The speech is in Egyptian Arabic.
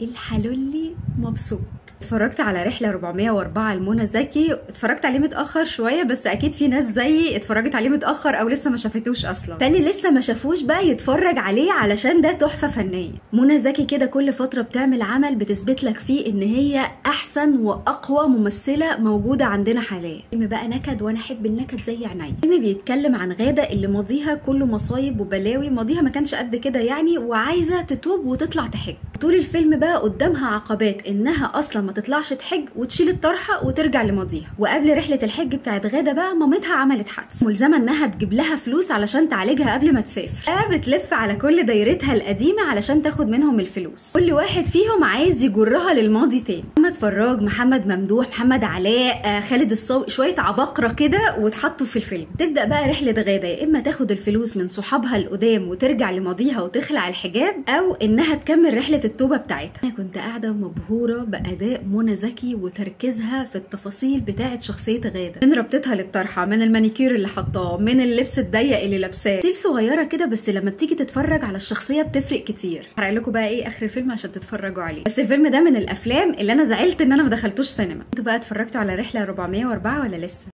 الحلولي مبسوط. اتفرجت على رحلة 404 لمنى زكي، اتفرجت عليه متأخر شوية، بس اكيد في ناس زيي اتفرجت عليه متأخر او لسه ما شافتوش اصلا، فاللي لسه ما شافوش بقى يتفرج عليه علشان ده تحفة فنية. منى زكي كده كل فترة بتعمل عمل بتثبت لك فيه ان هي احسن واقوى ممثلة موجودة عندنا حاليا. فيلم بقى نكد، وانا احب النكد زي عينيا. الفيلم بيتكلم عن غادة اللي ماضيها كله مصايب وبلاوي، ماضيها ما كانش قد كده يعني، وعايزة تتوب وتطلع تحج. طول الفيلم بقى قدامها عقبات انها اصلا ما تطلعش تحج وتشيل الطرحة وترجع لماضيها. وقبل رحله الحج بتاعت غاده بقى مامتها عملت حادثه، ملزمة انها تجيب لها فلوس علشان تعالجها قبل ما تسافر. بتلف على كل دايرتها القديمة علشان تاخد منهم الفلوس، كل واحد فيهم عايز يجرها للماضي تاني. محمد فراج، محمد ممدوح، محمد علاء، خالد الصاوي، شوية عباقره كده واتحطوا في الفيلم. تبدا بقى رحله غاده، يا اما تاخد الفلوس من صحابها القدام وترجع لماضيها وتخلع الحجاب، او انها تكمل رحله التوبة بتاعتها. انا كنت قاعدة مبهوره باداء منى زكي وتركيزها في التفاصيل بتاعه شخصية غاده، من ربطتها للطرحه، من المانيكير اللي حطاه، من اللبس الضيق اللي لابساه، تفاصيل صغيرة كده بس لما بتيجي تتفرج على الشخصية بتفرق كتير. هحرق لكم بقى ايه اخر الفيلم عشان تتفرجوا عليه. بس الفيلم ده من الافلام اللي انا زعلت ان انا ما دخلتوش سينما. انتوا بقى اتفرجتوا على رحله 404 ولا لسه؟